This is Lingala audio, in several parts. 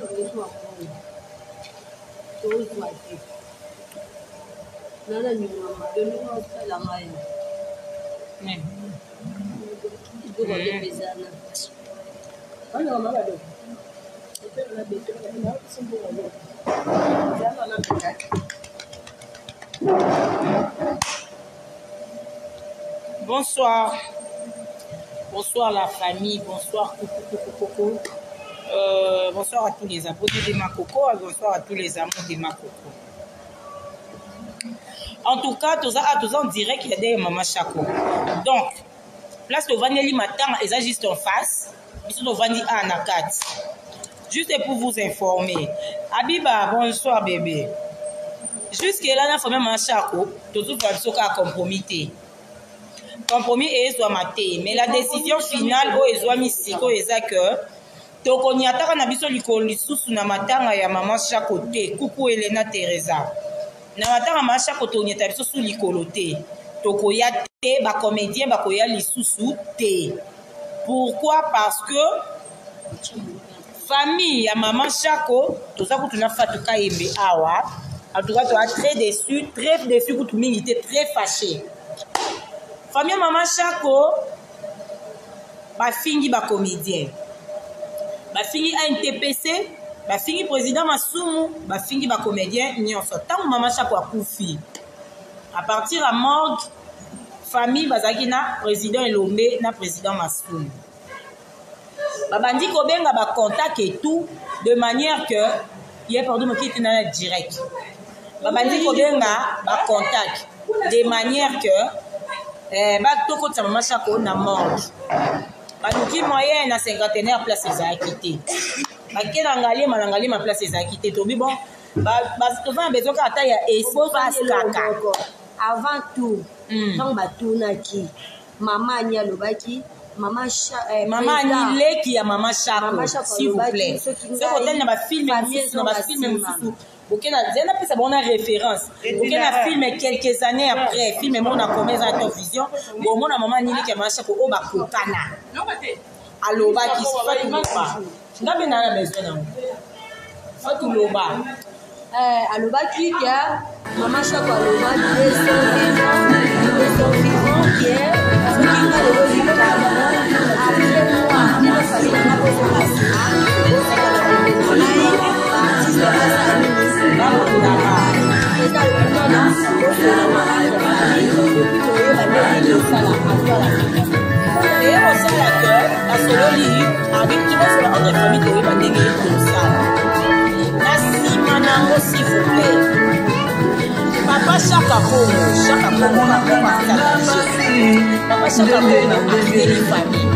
Shako tozwa te nana nyongo mabe ndenge osala ngai Bonsoir. Bonsoir la famille. Bonsoir. Coucou, coucou, coucou. Euh, bonsoir à tous les abonnés de Makoko. Bonsoir à tous les amours de Makoko. En tout cas, toza ah, toza en direct ya de Mama Chako. Donc, place tovandeli matanga eza juste en face. Biso tovandi a na kati. Juste pour vous informer. Abiba, bonsoir bébé. Jusque là na famille Mama Chako, tozozwa biso kaka compromis te. Compromis ezwama te, mais la décision finale oyo ezwami sikoyo eza que tokoniataka na biso likolo lisusu na matanga ya mama Shako te. Kuku Elena Teresa. Na matanga mama Shako toniata biso su likolo te. Tokoya te, ba comédien bakoya lisusu te. Pourquoi? Parce que famille ya mama Shako toza kutu na Fatou Kayembe awa. En tout cas, toza très déçu, très déçu kutu mingi te, très fâché. Famille ya mama Shako bafingi ba comédien, bafingi ANTPC, bafingi président Masumu, bafingi ba comédien nyonso. Ntango mama Shako akufi, à partir ya morgue, famille bazalaki na président Elombe na président Masumu. Babandi kobenga ba contact et tout de manière que ye pardon mokiti na direct. Babandi kobenga ba contact de manière que eh, batokotisa mama Shako na morgue. Baluki moyen na cinquantenaire place ezalaki te. Bake na Ngaliema, na Ngaliema place ezalaki te. Tobi bon, toza na besoin kaka ata ya espace kaka. Avant tout, ntango batunaki mama Ani alobaki mama mama Ani leki ya mama Shako, s'il vous plaît. Soki otali na bafilme mosusu, na bafilme mosusu oke na nzela napesa bango na référence, oke na film quelques années après, film moko na koma eza na Top Vision, bomona mama Ani leki ya mama Shako oyo bakokana alobaki Fatuloba, nga mpe naa na besoin nango Fatuloba. Alobaki ke mama Shako alobaki de son vivant, de son vivant, ke soki nga lelo likambo après moi, bino famille nanga bozonga nsima, bozonga na bandeko na ngai baartiste basala nini, eza lokola bozonga entre famille, toyeba ndenge nini osala atwala. Eye kosala ke basololi abiki basola entre famille, toyeba ndenge tosala na nsima nango. S'il vous plaît, papa Shaka Kongo, Shaka Kongo papa Shaka Kongo akiteli famille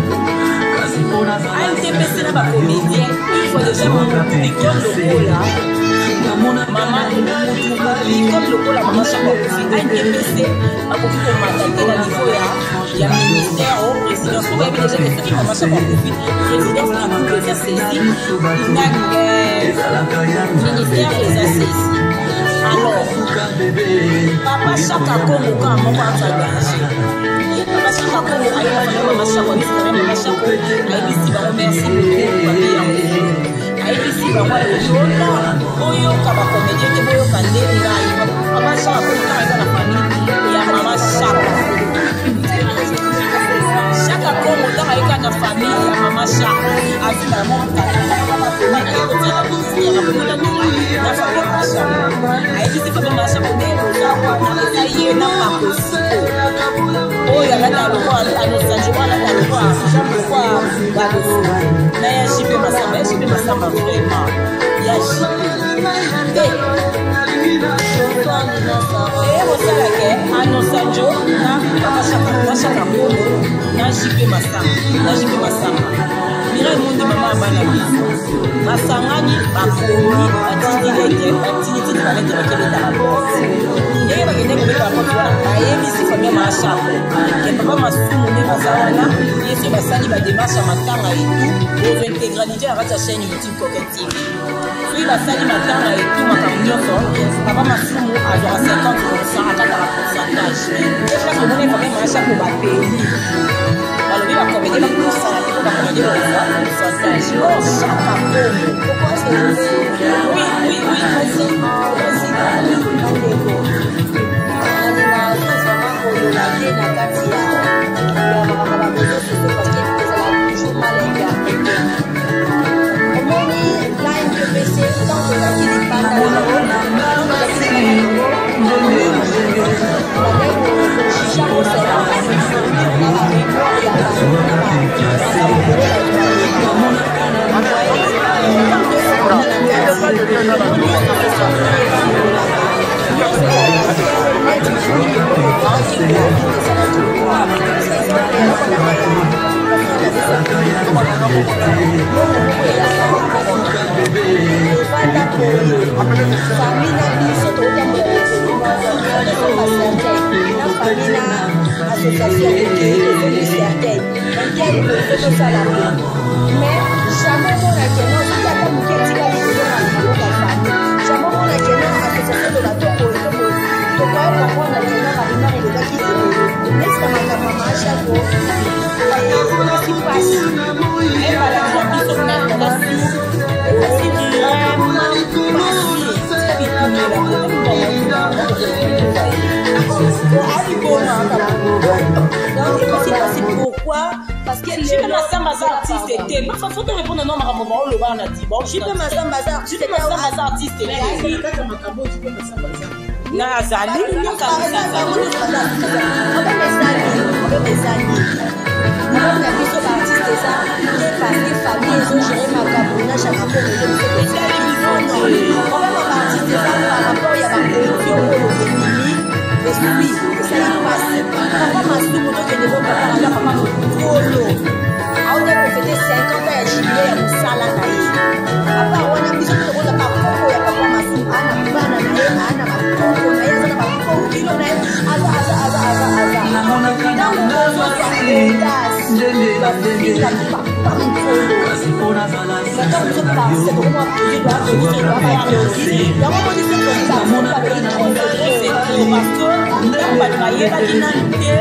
ANTPC na bacomédien une fois déjà comme lokola mama comme lokola mama Shako akufi, ANTPC bakoki komata te na niveau ya ministère o présidence. Oyebi déjà ke soki mama Shako akufi, présidence na kutu eza saisi, nani, ministère eza saisi. Alors papa Shaka Kongo kaka moko aza danger. Papa Shaka Kongo ayeba famille mama Shako, ayebisi famille mama Shako, ayebisi bango merci beaucoup, babi ya ngulu. Ayebisi bango alobi boyoka bacomédien te, boyoka nde ngai papa Shaka Kongo. Kaka eza na famille ya mama Shako, Shaka Kongo, ntango ayeka na famille ya mama Shako, azwi na moko akotia ministère, akomona na famille mama Shako, ayebisi famille mama Shako nde boza wana, eza ye na Pakosiko oyo alata lokwa anosanjo, alata lokwa baloso na ya Jipe Masamba, ya Jipe Masamba, vraiment ya Jipe te. Eye kosala ke anosanjo na papa Shaka, na Shaka Kongo na Jipe Masamba, na Jipe Masamba, Mirai Mundi, mama ya bana biso, basangani, bakomi, batindi lettre, batinditindi balettre, bakebeta baporte. Ndenge bakende kobeta baporte wana, bayebisi famille mama Shako ke papa Masumu nde baza wana, ye so basali badémarche ya matanga etu bozwa intégralité na kati ya chaîne YouTube Coquette TV. Soki basali matanga etu makambo nyonso, papa Masumu azwaka 50, akataka pourcentage. Nde place omoni famille mama Shako bapeli, balobi bacomédie bakosala te mpo bacomédie bakozwa pourcentage. Oh, Chaka Kongo. Oui, oui, oui. Na kati ya makambo ya réseau sociaux, parce que ezala toujours mal interprété. Omoni la NTPC, ntango tozalaki libanda nango, ntango tozalaki libanda nango, bandaki kojuge yango selon na bamémoire ya bato na makambo oyo famille na biso. Tokotambola na cercueil na famille na association, tokei, tozongi cercueil intel boye tosala, mais jamais omona keno soki ata moke etikali kozonga na maboko ya famille. Jamais omona keno association loba to boye to boye. Tokoya comprendre keno barumeur elobaki ebele neti na makambo ya Mashako, epesi mpasi. Ebalakisa biso na epesi vraiment mpasi. Bitumela aliboma. Donc epesi mpasi. Pourquoi? Parce que JP Masamba aza artiste te. Mafa, faut répondre no makambo baoloba na ti. JP Masamba aza JP Masamba aza artiste te. Na azali nakanisa azali. Problème ezali, problème ezali, problème na biso baartiste eza te parce que famille ezogérer makambo na Chaka Kongo te. Biso tozali non, problème ya baartiste eza par rapport ya baaudio oyo ebimi, esui esali mpasi. Papa Masumu, tokende bo papa aza papa mokolo, aote kofêter 50 ans ya jubilé ya mosala na ye. Papa wana, biso tokoza bakoko ya papa Masumu, aa na bana na ye, aa na bakoko na ye, aza na bakokilo na ye, aza aza aza aza aza. Ntango ozozwa audace bafika papa mokolo, ntango biso parce tokoma poser doa doa badoki yango moni se balobi trop, c'est trop, parce que ntango bato bayebaki nanu te,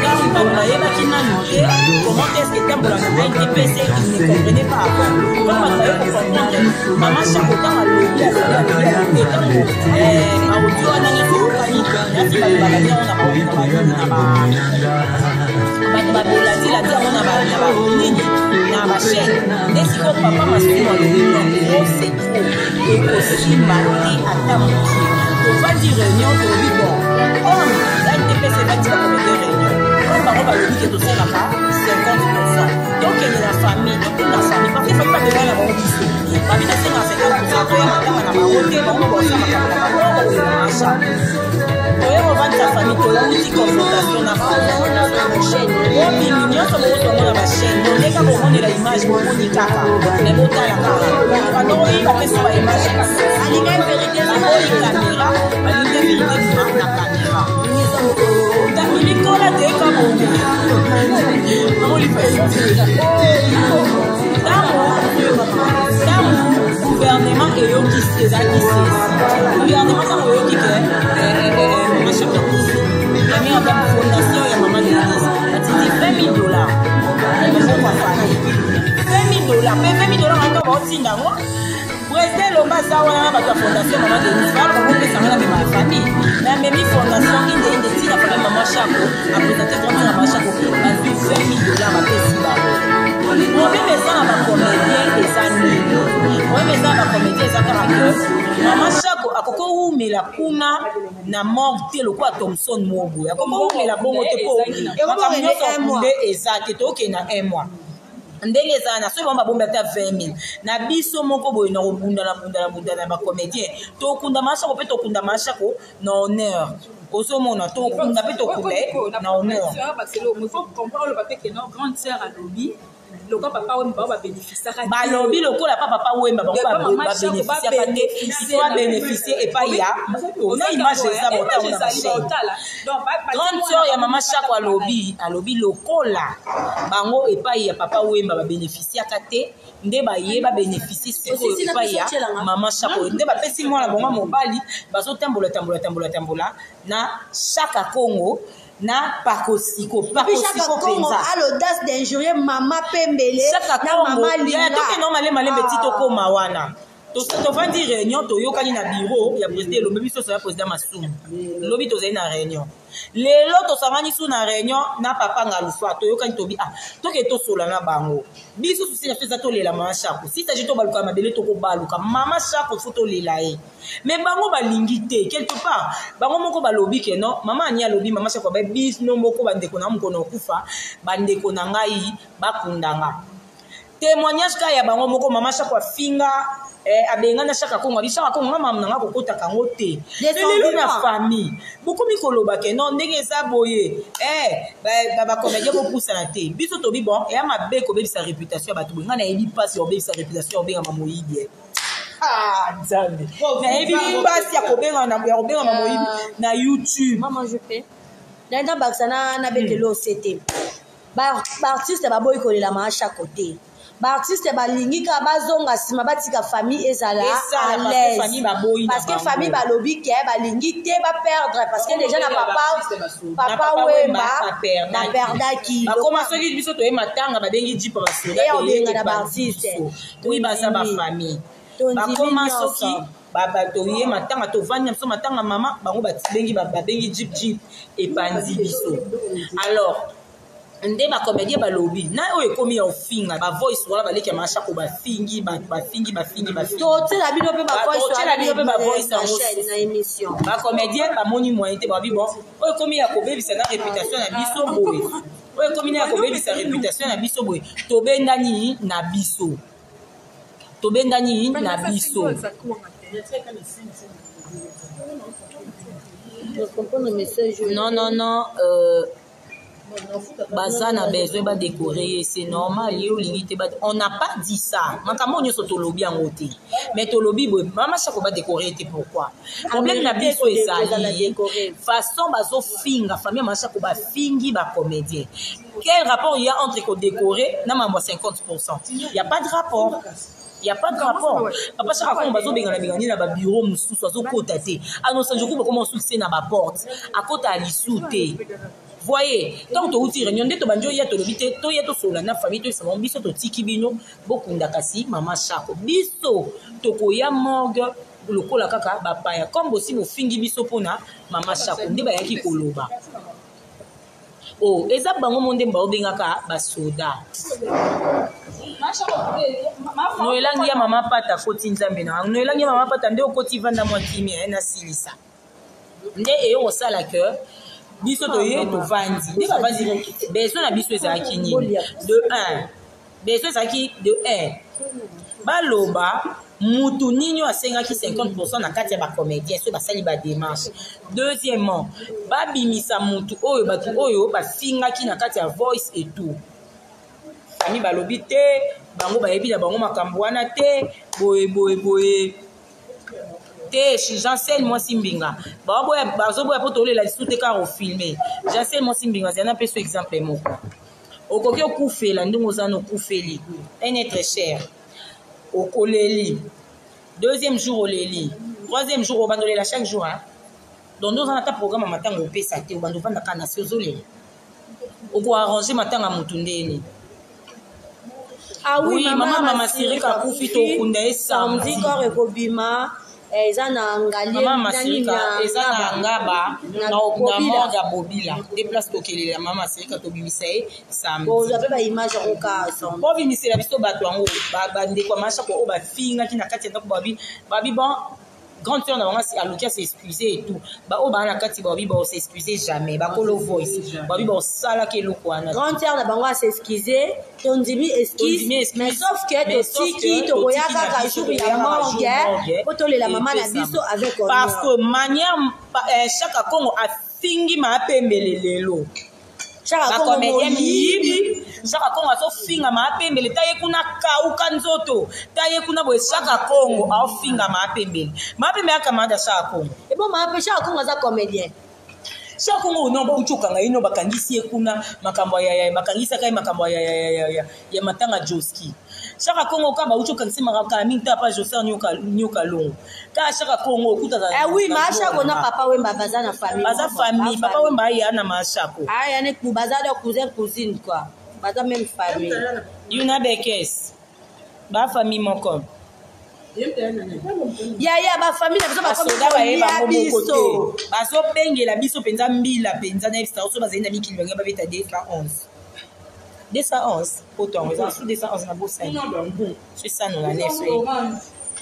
ntango bato bayebaki nanu te comment est-ce que etambolaka na NTPC, ils ne comprenaient pas avant. Ntango bato baye kocomprendre, mama Chako ntango alobi, alobi, alobi, alobi, ntango audio wana nyonso eyokani, nasi bato balandi yango na bato babolandilandi yango na banini, na bachaîne. Nde sikoyo papa Masumu alobi: non, trop c'est trop, ekosimba te ata mokie. Tovandi réunion, tolobi: bon, homme NTPC evandi, bacomédien réunion, comme bango balobi ke tosalaka 50, tokende na famille, totuna famille, parce que famille babengana na bango biso, babi tosenga 50, toya matanga na bango te, bango bosala makambo na bango oyo. Toye kovandisa famille, towuti confrontation na famille. Obimi nyonso bokozwango na bachaîne, ondeka komonela image, bomoni kaka, me botala kaka bando oyiba mpe so baimage. Alingai vérité. Baboyi caméra, balingi vérité bima na caméra. Mikola teka bongo amolipa. Ntango gouvernement eyoki, ezalaki saisi gouvernement. Ntango oyoki ke mama Chaka akufi, premier dame, fondation ya mama Denise batindi 20 000 $ na maboko ya famille. 20 000 $, mpe 20 000 $ anga baotinda yango. Président Elomba aza wana na bato ya fondation mama Denise, baa bakopesanga na mema ya famille. Me amemi fondation inde inde ntina famille mama Chako, aprésente grande sœur mama Chako, bazwi 20 000 $, bapesi bango. Problème eza na bacomédien eza nini? Problème eza na bacomédien eza kaka ke mama Chako akoki owumela kuna na morgue te lokola Thomson Moboye, akoki owumela bongo te, mpo makambo nyonso nde eza te. Tokende na un mois ndenge ezala na soki bango babombi ata 20 000 na biso moko boye na kobunda na bunda na bunda na bacomédien, tokunda Mashako mpe tokunda Mashako na honneur. Ozomona, tokunda mpe tokunda ye na honneur. Grande sœur alobi lokola papa Wemba bao babénéficiaka. Balobi lokola pa papa Wemba bango babénéficiaka te, il faut babénéficie epai ya na image eza botango na bachaîne. Grande sœur ya mama Chako alobi lokola bango epai ya papa Wemba babénéficiaka te, nde baye babénéficie sikoyo epai ya mama Chako, nde bapesi mwana bango mobali, bazotambola tambola tambola tambola na Chaka Congo. Na pakosiko pakosiko penza a l'audace d'injurier mama pembele na mama linga tokende malembe malembe ti tokóma wana. Tovandi réunion, toyokani na bureau ya président Elombe. Biso ya président Masumu, lobi tozali na réunion, lelo tosangani su na réunion na papa Ngalufa. Toyokani, tobi ah, toke tosola na bango. Biso susi na biso eza tolela mama Shako. Si s'agit tobaluka mabele, tokobaluka mama Shako, faut tolela ye. Mais bango balingi te. Quelque part bango moko balobi ke non, mama Ani alobi, mama Shako abai bino moko, bandeko na mokolo okufa, bandeko na ngai bakundanga. Témoignage kaka ya bango moko. Mama Shako afinga, abengana Shaka Kongo, abi Shaka Kongo nga mama na nga kokotaka yango te. Lelo na famille bokomi koloba ke non, ndenge eza boye, bacomédien bopusana te. Biso tobi bon, eya mabe kobebisa réputation ya bato boye. Ngai nayebi mpasi ya kobebisa réputation ya kobengama moyibi. Nzambe, nayebi mpasi ya kobengama moyibi na YouTube. Mama, je peux naenda bakisa na betelo ose te. Baartiste baboyi kolela mama Shako te. Baartiste balingi kaka bazonga nsima, batika famille ezala à l'aise, parce que famille balobi ke balingi te baperdre, parce que déjà na papa Wemba baperdaki. Bakoma soki biso toye matanga, babengi jipa basoda. Obenga na baartiste. Oui, baza bafamille. Bakoma soki toye matanga, tovandi na biso matanga mama, bango babengi jeep, jeep epanzi biso. Alors nde bacomédien balobi na oyo ekomi ya ofinga bavoice wana, baleki ya Mashako bafingi bato, bafingi, bafingi, bafingi. Totiela bino mpe. Totiela bino mpe bavoice yango na émission. Bacomédien bamoni moyen te, babi bon, oyo ekomi ya kobebisa na réputation na biso boye, oyo ekomi na ya kobebisa réputation na biso boye, tobendani na biso, tobendani na biso. Non, non, non, baza na besoin badécorer ye, c'est normal. Ye olingi te, on n'a pas dit ça. Makambo nyonso tolobi yango te, mais tolobi boye, mama Shako badécorer ye te. Pourquoi? Problème na biso ezali façon bazofinga famille ya mama Shako, bafingi bacomédien. Quel rapport il y a entre kodécorer na mambo ya 50? Il y a pas de rapport, il y a pas de rapport. Papa Shaka Kongo bazobengana bengani na babureau mosusu, azokota te. Anosanjoku bakoma mosusu na baporte, akota ya lisu te. Voyez, ntango touti réunion nde tobandi oya, tolobi te, toya tosolola na famille, toyesa bango biso totiki bino bokunda kasi mama Shako, biso tokoya morgue lokola kaka bapaya, comme bosi bofingi biso mpona mama Shako. Nde bayaki koloba o eza bango mo nde baobengaka basoda. Noelangi ya mama Pata akoti, nzambe na noelangi ya mama Pata nde okoti, vanda mwa kimia nasilisa. Nde eyo kosala ke biso toye tovandi nde bavandi. Besoin na biso ezalaki nini? De 1, besoin ezalaki de 1, baloba mutu nini oyo asengaki 50 na kati ya bacomédien soki basali badémarche. Deuxièmement, babimisa mutu oyo bato oyo bafingaki na kati ya voice et tout. Famille balobi te, bango bayebi na bango makambo wana te, boye boye boye te. Jansel mwasi mbinga, bazoboya mpo tolela lisusu te, kaka ofilme. Jansel mwasi mbinga, azali na mpeso exemple moko. Okoki okufela ndenge oza na okufeli un être cher, okoleli deuxième jour, oleli troisième jour, obanda olela chaque jour, hein? Donc nde oza na ta programme ya matanga opesa te, obanda ovandaka na se, ozolela, okoarrange matanga motu ndeni. Ah oui, mama mama Sirika akufi, tokunda ye samedi. Corps ekobima, eza na Ngalie. Mama Masirika eza na Ngaba, na morgue ya Bobila nde place tokelela mama Masirika, tobimisa ye samedi. Bozwa mpe baimage yango ka. Bobimisela biso bato yango, bandeko ya Mashako oyo bafingaki na kati ya ndako. Babi bon, grande sœur na bango aluki as'excuse et tout. Baoyo baa na kati babi baos'excuse jamais, bakolo voice babi baosalaki eloko wana. Grande sœur na bango as'excuse, tondimi excuse, mais sauf que totiki, tokoya kaka jour ya morgue po tolela mama na biso avec Parce que manière Chaka Congo afingi maapembele lelo, bacomédien miyibi, Chaka Kongo azofinga maapembele, ta ye kuna kauka nzoto, ta ye kuna boye. Chaka Kongo aofinga maapembele, maapembele akamada Chaka Kongo. Ebo maape, Chaka Kongo aza comédien. Chaka Kongo no bauti okanga ye, no bakangisi ye kuna makambo ya bakangisaka ye makambo ya matanga Joski. Shaka Kongo ka bauti okangisi kala mingi ta pa Joser Nyoka Longo. Ka Shaka Kongo okuta za. Eh oui, ma Shako na papa Wemba baza na famille. Baza famille, papa Wemba ya na ma Shako. Ah ya ne baza de cousin cousine quoi. Baza même famille. Yuna Bekes. Ba famille moko. Yaya ba famille na biso basoda bayeba biso. Bazobengela biso penza mbila penza na yebisa biso bazali na mikili bango babeta 211. 211 poto yango eza su 211 na bosani so esanola ne so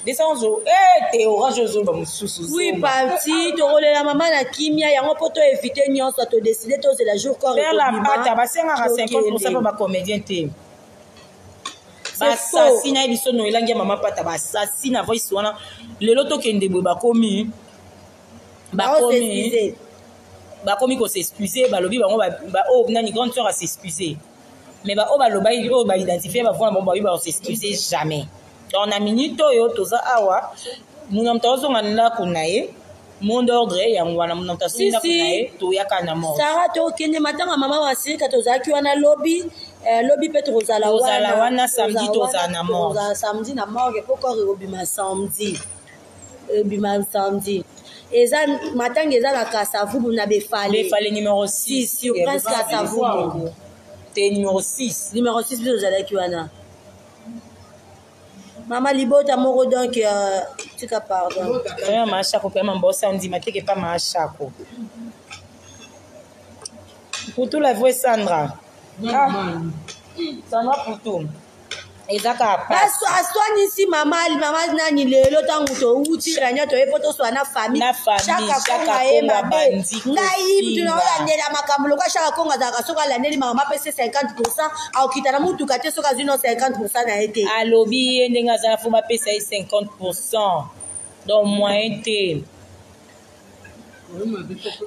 211 eh te orange ozoloba mosusu oui parti tokolela mama na kimia yango mpo toevite nyonso todeside tozela jour corps la pata basengaka 50 pourcent mpo bacomédien te basasi na ye biso no elangi ya mama pata basasi na voice wana lelo tokende boye bakomi bakomi bakomi ko s'excuser balobi bango oyo oh, nani grande sœur a s'excuser mais baoyo balobaki oyo baidentifie bavoi na bango bayebi bako s'excuser jamais donc na minute oyo toza awa muna moto azozonga ndako na ye mot d'ordre yango wana muna moto azongi ndako na ye toyaka na mort sara tokende matanga mama wasirika tozalaki wana lobi eh, lobi mpe tokozala wana samedi tozala na morgue samedi na morgue mpo kor ekobima samedi ebima samedi eza matanga eza na kasavubu na befale befale numero 6 sur prince kasavubu te numero 6 numero 6 biso ozalaki wana mama libota moko donc euh, tika pardon ya maashako mpe mambosa ondima teke pa maashako putu la vraie sandra ah. sandra putu eza kaka pasi aswanisi mama mama nani lelo ntango towuti réunion toye mpo toswana na famille shaka kongo aye mabe ngai mutu na olandela makambo lokola shaka kongo azalaka soki alandeli mama apesi 50 pourcent akokita na motuka te soki azwi no 50 pourcent na ye te alobi ye ndenge azala fo bapesa ye 50 pourcent donc moyen te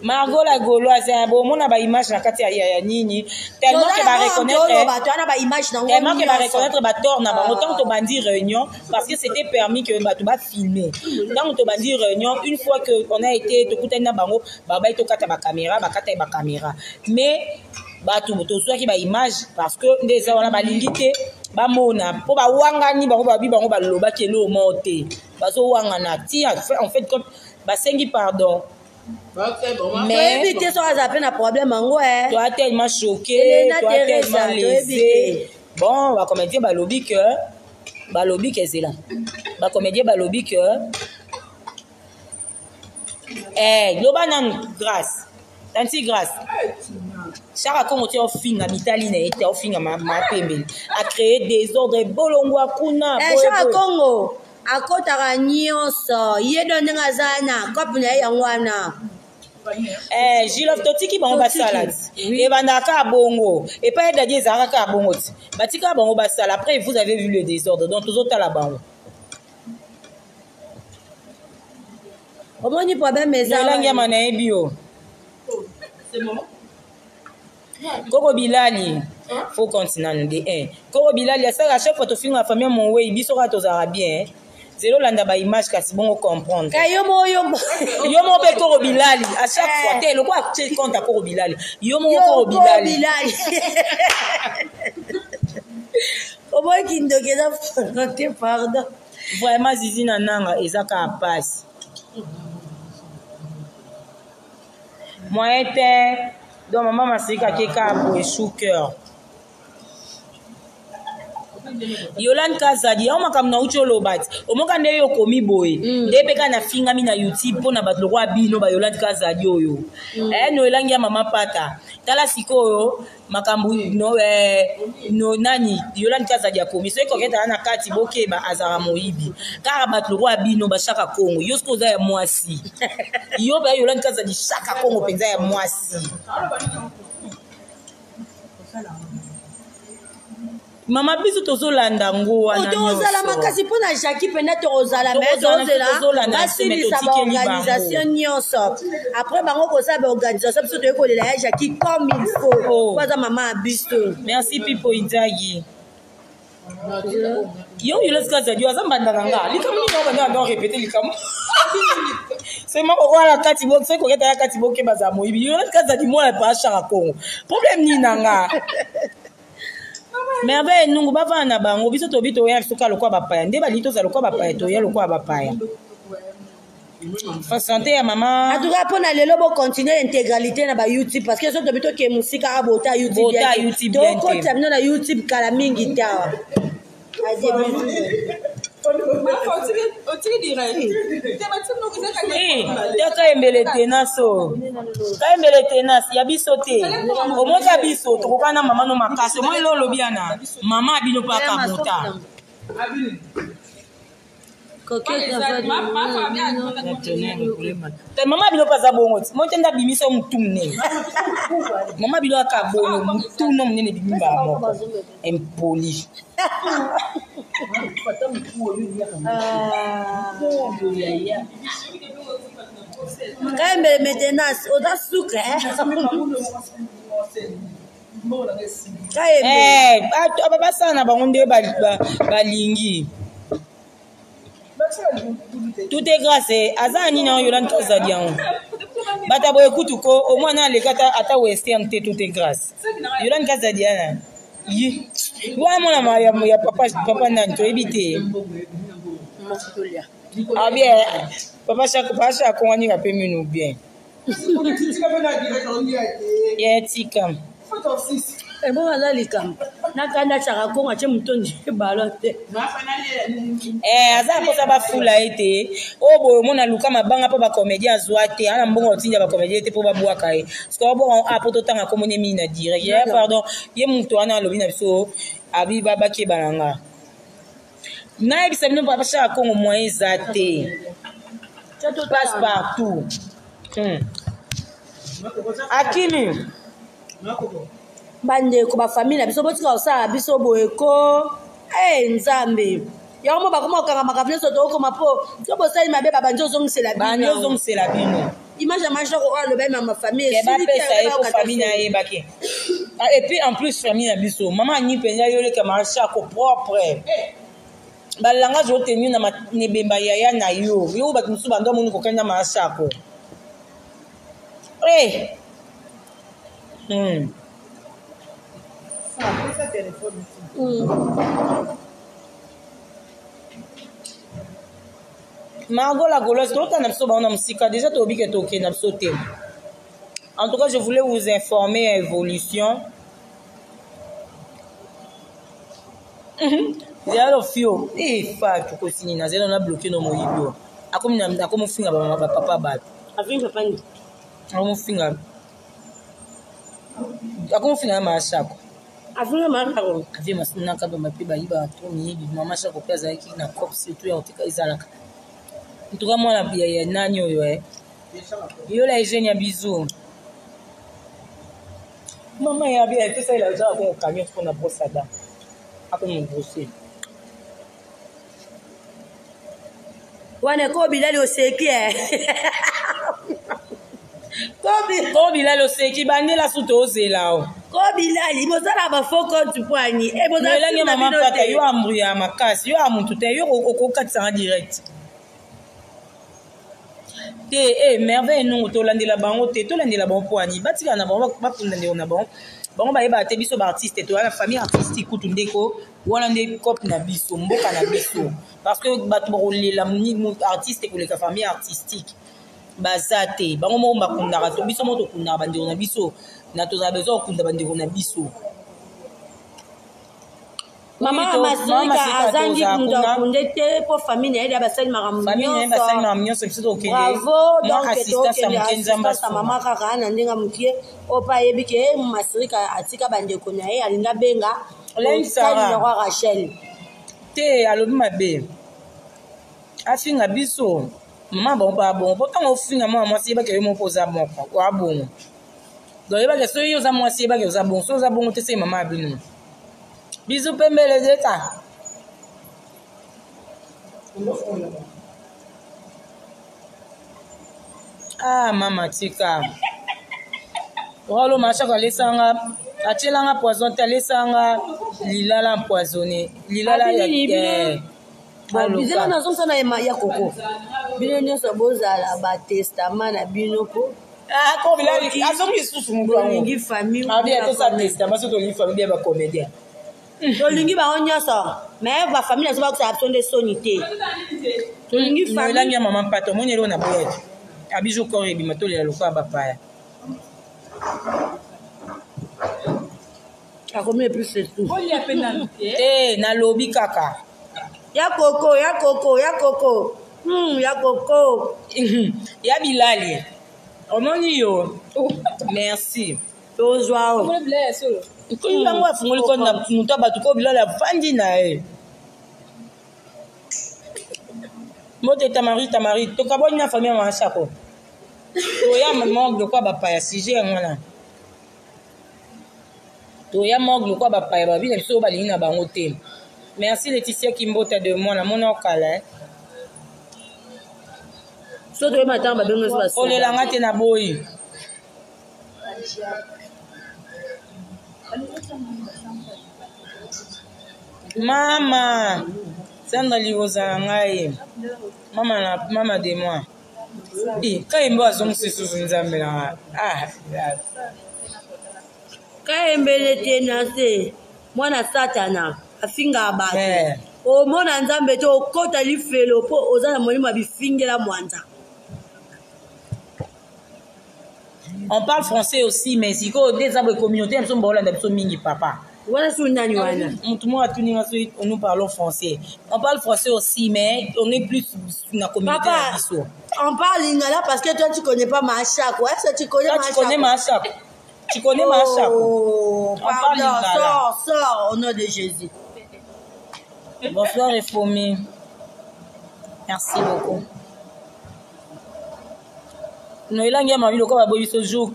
Margot la Gauloise hein, bomona ba image na kati ya, ya, ya nini tellement que ba reconnaître bato wana ba image na tellement que ba reconnaître ba tort na bango tant tobandi réunion parce que c'était permis que bato ba filmer tant tobandi réunion une fois que on a été tokutani na bango babai tokata ba caméra bakata ba caméra mais bato tozwaki ba image parce que nde eza wana balingi te bamona mpo bawangani bango babi bango balobaki eloko moko te bazowangana ti en fait basengi pardon mais te soki aza mpe na problème yango eh. toa tellement choqué toa tellement lésé bon bacomédien balobi que balobi ke ezela bacomédien balobi que eh, loba nanu grâce tanti grâce shaka kongo ti ofinga mitali na ye te ofinga mapembeni acréer désordre bolongwa kuna eh, shaka kongo akotaka nyonso ye do ndenge aza na cope na ye yango wana Eh, Gilov totiki bango basala ti ebandaka kaka bongo epai ya dadi ezalaka kaka bongo ti batika bango basala après vous avez vu le désordre donc tozotala bango omoni problème eza elangi ya manayebi yo koko bilali faut continue nanu de 1 koko bilali asala chaque fois tofinga famille mowei biso kaka tozalaka bien zelo olanda baimage kasi bongo comprendre eh, yo moko yo yo moko mpe koko bilali à chaque eh. fois te lokola atie compte ya koko bilali yo moko koko bilali oboyi kindoki eza fana te pardon vraiment zizi na nanga eza kaka pasi moyen te donc mama masirika ake kaka boye sous cœur yolande kazadi yango makambo nauti oloba ti omoka nde yo okomi boye mm. nde mpe kaka nafingami na youtube mpo na bato lokola bino ba yolande kazadi oyo mm. eh, no elangi ya mama pata tala sikoyo makambo no, eh, no, nani yolande kazadi akomi soki koketa na kati bokeba azalaka moyibi kaka bato lokola bino bashaka kongo yo soki oza ya mwasi yo mpe yolande kazadi shaka kongo mpenza ya mwasi mama biso tozolanda ngo wana oh, tokozala makasi mpo na jacki mpenza tokozala me tozela basilisa baorganisation nyonso après bango kosala baorganisation biso toyei kolela ya jacki comme il faut oh. po aza mama ya biso merci pipo inzagi yo yolesi kazadi yo aza mbanda na nga likambo nini obanda na répéte likambo seulement okoala kati bo soki koketa ya kati boke bazala moyibi yolesi kazadi mwana pa ashaka kongo problème nini na nga Merveille Nungu bavanda na bango, biso tobi toya biso kaka lokola bapaya, nde balingi tozala lokola bapaya, toya lokola bapaya. Santé ya mama. En tout cas mpo na lelo bocontinue intégralité na ba youtube parce que soki tobi tokee mosika a bota youtube tokotisa bino na youtube kala mingi te awa. Kayembele tenas o kayembele tenas ya biso te omoka biso tokoka na mama no makasi omoi lo olobi yana mama abino mpe akabota. Mama bino mpe aza bongo ti moi te nde abimisa yo motu monene. Mama bino aka bongo motu no monene ebimi mbala moko impoli. Kayembele maintenance oza suka. Bato basala na bango nde balingi. Tout est grâce aza nini yango Yolande tozali yango bato boye kutu ko omwana aleka ata western te. Tout est grâce Yolande kazadi yana ye wana mwana ya papa papa nani toyebi te. Ah bien, papa chako papa chako wani ka pe minu bien ye tika. Ebongo aza likambo nakanda tiaka kongo atie motondi balo te. Aza mposa bafula ye te oyo boye omona luka mabanga mpo bacomédien azwa te ana mbongo otinda bacomédien te mpo babwaka ye soki babwaka a mpo totanga komoni mingi na direct ye pardon ye moto wana alobi na biso abi bakeba na nga nayebisa bino papa Shaka Kongo moyen eza te passe partout. Akimi. Bandeko bafamille na biso botika kosala biso boye ko e Nzambe yango mo bakoma kokanga makambo nyonso tokokoma mpo so bosali mabe babandi ozongisela bandi ozongisela bino. Image ya major oyo alobai mama famille. Bapesa ye po famille na ayebaki. Et puis en plus famille na biso mama ani mpenza yoleka mashako propre balangage otenu na ebemba yaya na yo yo bato mosusu bando amoni kokenda mashako. Margot la Gauloise, totala na biso bango na mosika déjà toyebi ke tokende na biso te. En tout cas, je voulais vous informer à évolution. Zela fio e fa tokosini na zela na bloqué no moyibi o akomi na akomi finga ba ba papa bato. Afingi papa ni. Akomi finga akomi finga na mashako. Afingi mashako. Avi masina ka ba mapi bayiba to miyibi mama shako pe azalaki na cop surtout ya koteka ezalaka. En tout cas mwana ya nani oyo yola Eugenia bisous. Mama ya bien tosalela ozala kongo camion mpona brosada akomi brosser. Wana ko bilali oseki ko bilali oseki bandela su tozela o. Ko bilali bozala ba faux compte poani e bozalange mama pata yo ambru ya makasi yo ya mutu te yo okokatisanga direct te. Merveille nungu tolandela bango te tolandela bango poani batikala na bango bakunda ndeko na bango bango bayebaka te biso baartiste toya na famille artistique kutu ndeko wana nde cope na biso mboka na biso parce que bato bakolela artiste koleka famille artistique baza te bango moko bakundaka to biso moko tokundaka bandeko na biso na tozala besoin kokunda bandeko na biso. Mama Masirika azangi mutu akunde te mpo famille na ye basali makambo nyonso. Biso tokende bravo donc tokende assistance ya mama kaka na ndenge mokie oyo mpe ayebi ke Masirika atika bandeko na ye alingi abenga numéro Rachel te alobi mabe afinga biso mama bango mpe abongo mpo ntango ofinga mwana mwasi yebaki yo moko oza moko oabongo donc yebaki soki yo oza mwasi yebaki oza bongo soki oza bongo te se mama ya bino bisu pembele zeta. Ah mama tika rolo mashako alesanga atielanga poison te alesanga lilala empoisonné lilala ya bizela nazongisa na ya koko bino nyonso bozala batestament na bino po azongi lisusu motolingi famille tosa testament so tolingi famille ya bacomédien. Tolingi bango nyonso, mais ba famille nazo bakosala biso nde soni te. Tolingi famille. Elangi ya mama mpata omoni eloko na boyaki abiso kor ebima tolela lokola bapaya. Akomi epuis c'est tout. Olia mpe nanu te. Te, nalobi kaka. Ya koko, ya koko, ya koko. Ya koko. Ya bilali. Omoni yo. Merci. Tozwa o. Omoni bilali ya solo. Nkoyi yango afungoli ko na moto ya bato ko bilali avandi na ye. Mbote Tamari, Tamari, tokabwani na famille ya Mama Shako. Toya morgue lokola bapaya sujet yango wana. Toya morgue lokola bapaya babi na biso oyo balingi na bango te. Merci Laetitia Kimbota de moi, namona okala. Eh. So toyeba ntango babengi biso basoda. Olela nga te na boyi. Mama Sandra Liboza na ngai mama na mama de moi. Eh, kayembe azongisi lisusu nzambe na ngai. Ah, ah. Kayembele te na se mwana satana afingaka bato. Eh. Omona nzambe te okota lifelo mpo oza na molimo ya bifingela mwanza. On parle français aussi, mais sikoyo nde eza boye communauté na biso baolanda biso mingi papa. Wana su nani wana? Mutu moko atuni nga soki nous parlons français. On parle français aussi, mais on est plus na communauté Papa, na biso. on parle lingala parce que toi tu connais pas Machako. Est-ce que tu connais Toi, tu connais Machako? Tu connais Machako? Oh, On parle pardon, lingala. sors, sors au nom de Jésus. Bonsoir Efomi. Merci beaucoup. No elangi ya mabi lokola baboyi biso jour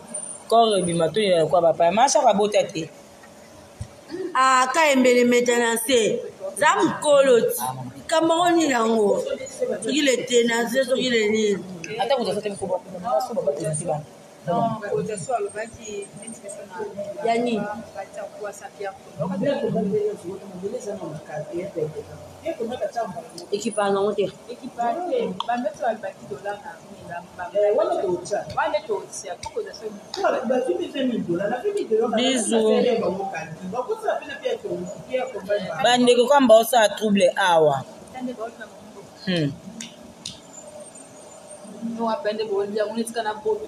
corps ebima to ya kwa bapaya. Machako abota te. Ah, kayembele meta na se. Za mokolo ti. Likambo yango nini yango? Soki le te na se, soki le nini. Ata kozwa te mikoba so baba présenter bana. Non, cotisation alobaki neti pesa na Ya nini? batia kwasa Pierre. Ekipaka nango te. Ekipa te, bambeto balobaki dollar na wana totia po cotisation. Bisous. Bandeko kamba osala trouble awa. Tande baotina mongo. No apende bolia ngone tika na bobi.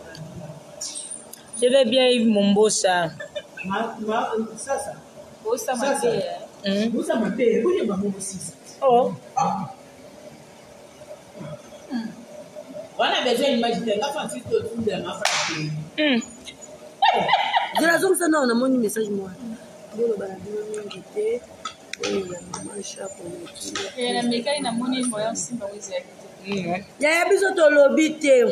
Je vais bien Yves Mombosa. Osama te. Oh. Wana besoin image te nga Francis to tunda nga fa te. Zela zongisa nao namoni message mwana. Boloba na bino mingi te. Oyo ya mama Shako mokili. Eh na mekali na moni moyen simba wezi ya te. Yaya biso tolobi te.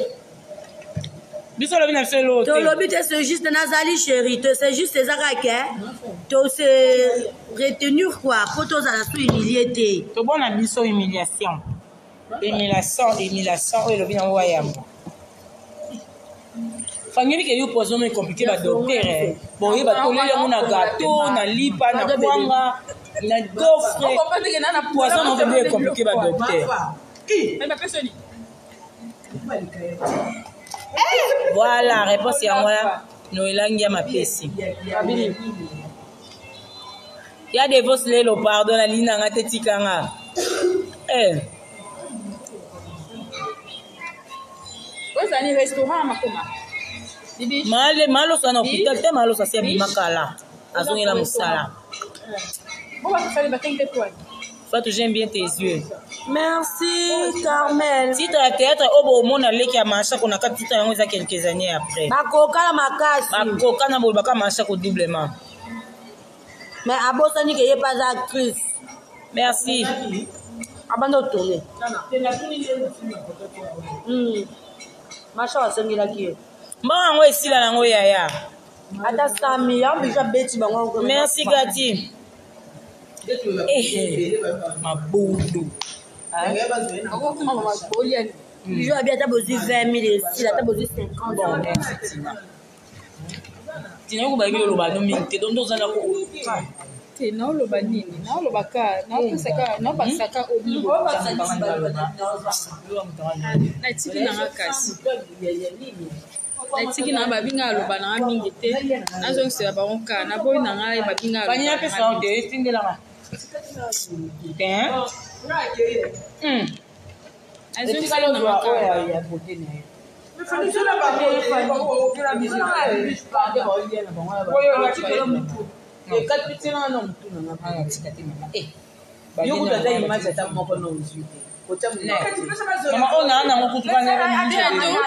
Biso lobi na biso eloko te. Tolobi te, c'est juste nazali chéri, te c'est juste eza kaka ke to se retenir quoi, po tozala so humilié te. Tobona biso humiliation. Humiliation, humiliation oyo elobi nango wayambo. Fangi ke yo poison mais compliqué ba docteur. Eh. Bon yeba toleli yango na gâteau, na lipa, na kwanga, na gaufre. Poison non bien compliqué ba docteur. Voilà, réponse yango wana noelangi ya mapesi. Ya devos lelo pardon nalingi na nga te tika nga. Eh. Ozali restaurant makoma. Bibi. Male maloso na hôpital te maloso asi abima kala. Azongela mosala. Bon ba sali ba tenge toi. Fatou, j'aime bien tes yeux. Merci Carmel. Titre ya théâtre oyo bomona leki ya Machako na kati titre yango eza quelques années après. Bakoka na makasi. Bakoka na bolobaka Machako doublement. Mais abosani ke ye pas actrice. Merci. Abanda tourner. Machako asengelaki ye. Mbongo yango esila nango yaya. Ata 100 000, yango biso abeti bango. Merci Gati. Eh, mabondo. Bijo abi ata bozwi 20 000 esila, ata bozwi 50 Bon, merci Tina. Tina yoko bayebi oloba no mingi te donc ozala ko Te naoloba nini? Naoloba ka, naopesa ka, naobakisa ka obi. Natiki nanga kasi. Natiki na babinga aloba na nga mingi te, nazongisela bango kaka naboyi na ngai babinga. Fani apesa yo te, etindelanga te. Nazongisela na nga kaka. Ya beauté na ye. Tika te mama. Yo kutu ata image ata moko na ozwi te. Mama oyo naa nango kutu.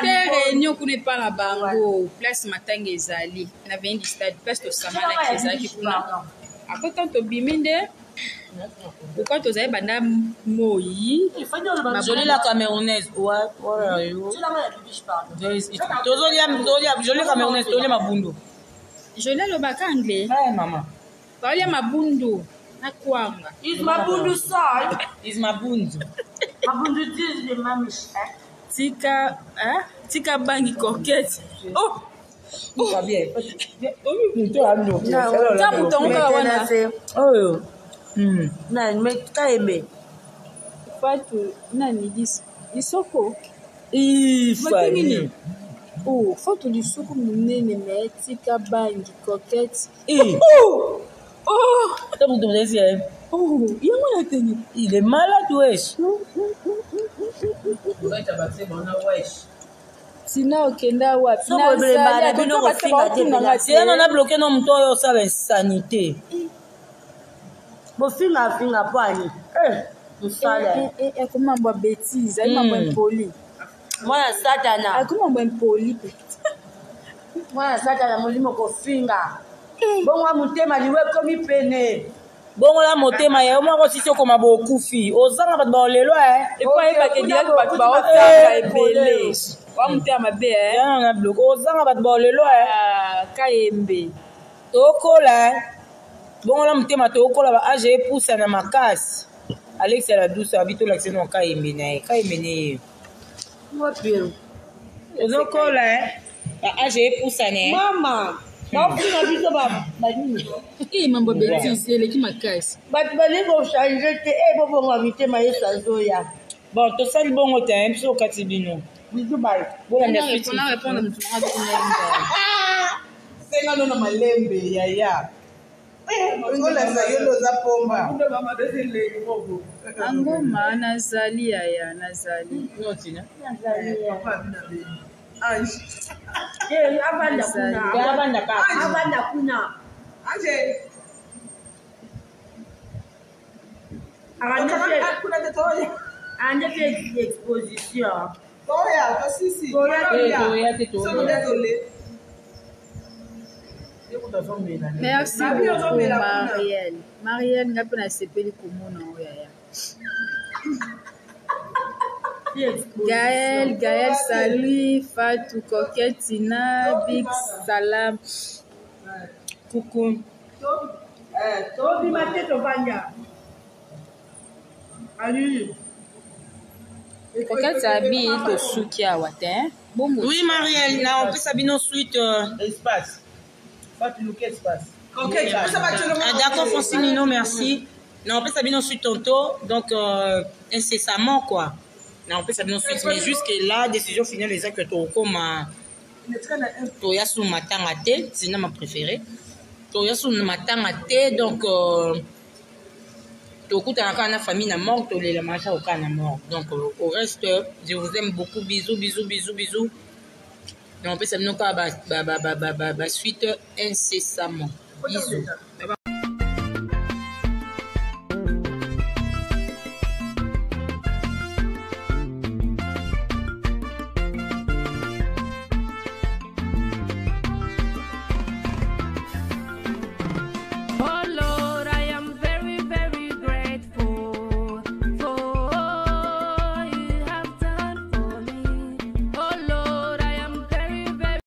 Te, réunion kuna epa na bango, place matanga ezali na veni du stade, place tosanganaki ezalaki kuna. Après, tant tobimi nde pourquoi tozali banda moi. Jolie la Camerounaise. What, what are you? Tozolia, tozolia, jolie Camerounaise, tozolia mabundu. Jolie alobaka anglais. Hey, mama. Baolia mabundu na kwanga. Is mabundu side. Is mabundu. Mabundu dis de mamish. Tika, eh? Tika bangi, coquette. Oh. Ta moto yango kaka wana. Oyo. Kayembe. Fatu nani lisoko. Ifani. Oh, Fatu lisoko monene, me tika bangi, coquette. Oh. Oh. Ta moto mozalisi. Oh, yango na teni. Il est malade, wesh. Tina okenda wapi? Tina na bloqué no moto oyo osala insanité. Bofingafinga po ani mosala. Akoma mambo ya bétise, ayi mambo impoli. Mwana satana. Akoma mambo impoli. Mwana satana, molimo kofinga. Bongo motema, liwa ekomi pene. Bongola motema ya yo moko, sisi okoma bokufi, ozanga bato baolelo. Epo ayebake direct bato baotanga ebele wa motema mabe. Na biloko ozanga bato baolelo. Kayembe. Tokola, bongola motema, tokola, ba age epusana makasi. Alexia la douce abi tolakisa no kayembe na ye, kayembe ne ye. Ozokola, ba age epusana. Mama, bafinga biso banini? Mambo bétise eleki makasi. Bato balingi kochange te. E bobonga mitema, Yesu azoya. Bon, tosali bongo te, biso okati bino. Biso bai. Bolanda. Répondre motu nanga. Senga nono malembe yaya, ngolakisa yo nde oza pomba. Angoma nazali yaya, nazali. Avanda kuna, avanda kuna. Anje. Ande fi exposition. Toya tosisi. Toya. Merci beaucoup, Marielle. Marielle, nga mpe nasepeli komona oyo yaya. Gaël, Gaël, salut. Fatou, Coquette, Tina, Big Salam. Coucou. Tobima te, tovanda ali. Coquette abi tosuki awa te. Bongo. Oui, Marielle, na opesa bino suite. Espace. Fatou, luka espace. Ah, d'accord, Francine Nino, merci. Na opesa bino suite tantôt, donc incessamment quoi. Na opesa bino suite, mais jusque là, décision finale eza que tokoma toya su matanga te. Tina ma préférée, toya su matanga te, donc tokutana kaka na famille na morgue, tolela macha kaka na morgue. Donc au reste, je vous aime beaucoup, bisous, bisous, bisous, bisous. Na opesa bino kaka ba suite incessamment. Bisous.